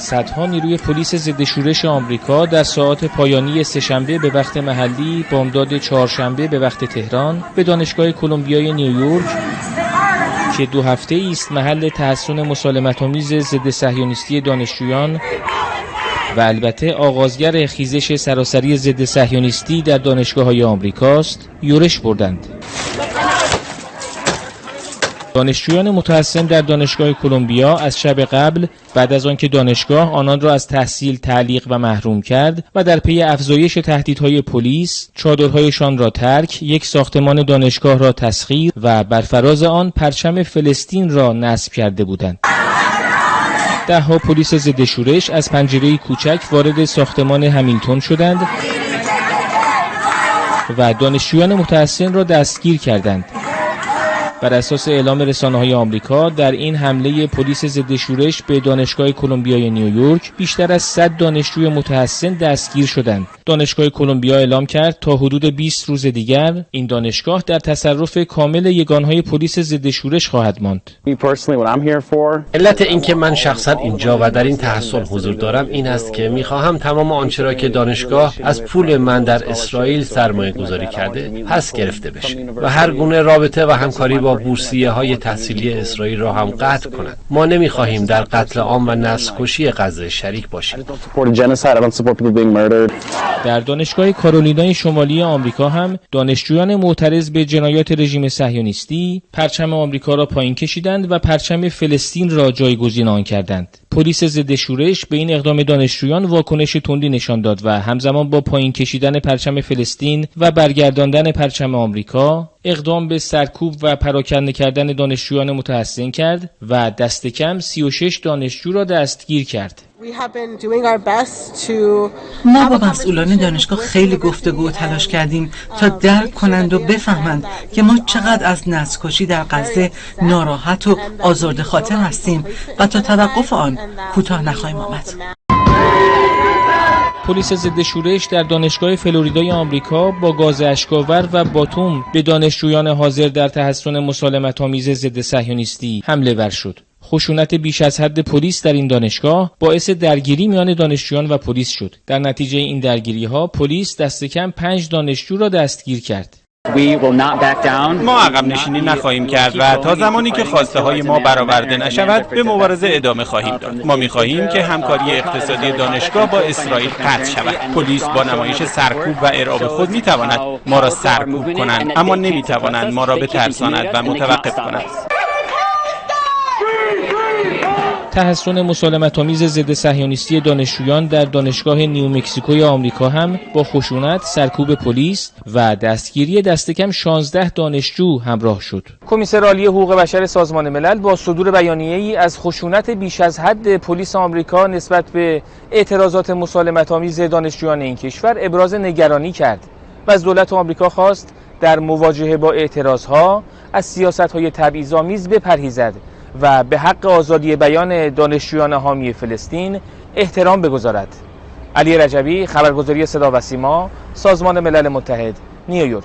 صدها نیروی پلیس ضد شورش آمریکا در ساعات پایانی سه‌شنبه به وقت محلی، بامداد چهارشنبه به وقت تهران، به دانشگاه کلمبیای نیویورک که 2 هفته است محل تحصن مسالمت‌آمیز ضد صهیونیستی دانشجویان و البته آغازگر خیزش سراسری ضد صهیونیستی در دانشگاه‌های آمریکاست، یورش بردند. دانشجویان متحصن در دانشگاه کلمبیا از شب قبل، بعد از آنکه دانشگاه آنان را از تحصیل تعلیق و محروم کرد و در پی افزایش تهدیدهای پلیس، چادرهایشان را ترک، یک ساختمان دانشگاه را تسخیر و بر فراز آن پرچم فلسطین را نصب کرده بودند. دهها پلیس ضد شورش از پنجره کوچک وارد ساختمان همیلتون شدند و دانشجویان متحصن را دستگیر کردند. بر اساس اعلام رسانه های آمریکا، در این حمله پلیس ضد شورش به دانشگاه کلمبیای نیویورک بیشتر از 100 دانشجوی متحصن دستگیر شدند. دانشگاه کلمبیا اعلام کرد تا حدود 20 روز دیگر این دانشگاه در تصرف کامل یگانهای پلیس ضد شورش خواهد ماند. علت اینکه من شخصا اینجا و در این تحصن حضور دارم این است که میخواهم تمام آنچه را که دانشگاه از پول من در اسرائیل سرمایه گذاری کرده پس گرفته بشه و هر گونه رابطه و همکاری با بورسیه های تحصیلی اسرائیل را هم قطع کند. ما نمیخواهیم در قتل عام و نسل کشی غزه شریک باشیم. در دانشگاه کارولینای شمالی آمریکا هم دانشجویان معترض به جنایات رژیم صهیونیستی پرچم آمریکا را پایین کشیدند و پرچم فلسطین را جایگزین آن کردند. پلیس ضد شورش به این اقدام دانشجویان واکنش تندی نشان داد و همزمان با پایین کشیدن پرچم فلسطین و برگرداندن پرچم آمریکا، اقدام به سرکوب و پراکنده کردن دانشجویان متحصن کرد و دست کم 36 دانشجو را دستگیر کرد. ما با مسئولان دانشگاه خیلی گفتگو و تلاش کردیم تا درک کنند و بفهمند که ما چقدر از نسل‌کشی در غزه ناراحت و آزرده خاطر هستیم و تا توقف آن کوتاه نخواهیم آمد. پلیس ضد شورش در دانشگاه فلوریدای آمریکا با گاز اشک‌آور و باتوم به دانشجویان حاضر در تحصن مسالمت‌آمیز ضد صهیونیستی حمله ور شد. خشونت بیش از حد پلیس در این دانشگاه باعث درگیری میان دانشجویان و پلیس شد. در نتیجه این درگیری ها پلیس دست کم 5 دانشجو را دستگیر کرد. ما عقب نشینی نخواهیم کرد و تا زمانی که خواسته های ما برآورده نشود به مبارزه ادامه خواهیم داد. ما میخواهیم که همکاری اقتصادی دانشگاه با اسرائیل قطع شود. پلیس با نمایش سرکوب و ارعاب خود میتواند ما را سرکوب کنند، اما نمیتوانند ما را بترساند و متوقف کند. تحصن مسالمت‌آمیز ضد صهیونیستی دانشجویان در دانشگاه نیومکزیکوی آمریکا هم با خشونت، سرکوب پلیس و دستگیری دست کم 16 دانشجو همراه شد. کمیسر عالی حقوق بشر سازمان ملل با صدور بیانیه‌ای از خشونت بیش از حد پلیس آمریکا نسبت به اعتراضات مسالمت‌آمیز دانشجویان این کشور ابراز نگرانی کرد و از دولت آمریکا خواست در مواجهه با اعتراضها از سیاست‌های تبعیض‌آمیز بپرهیزد و به حق آزادی بیان دانشجویان حامی فلسطین احترام بگذارد. علی رجبی، خبرگزاری صدا و سیما، سازمان ملل متحد، نیویورک.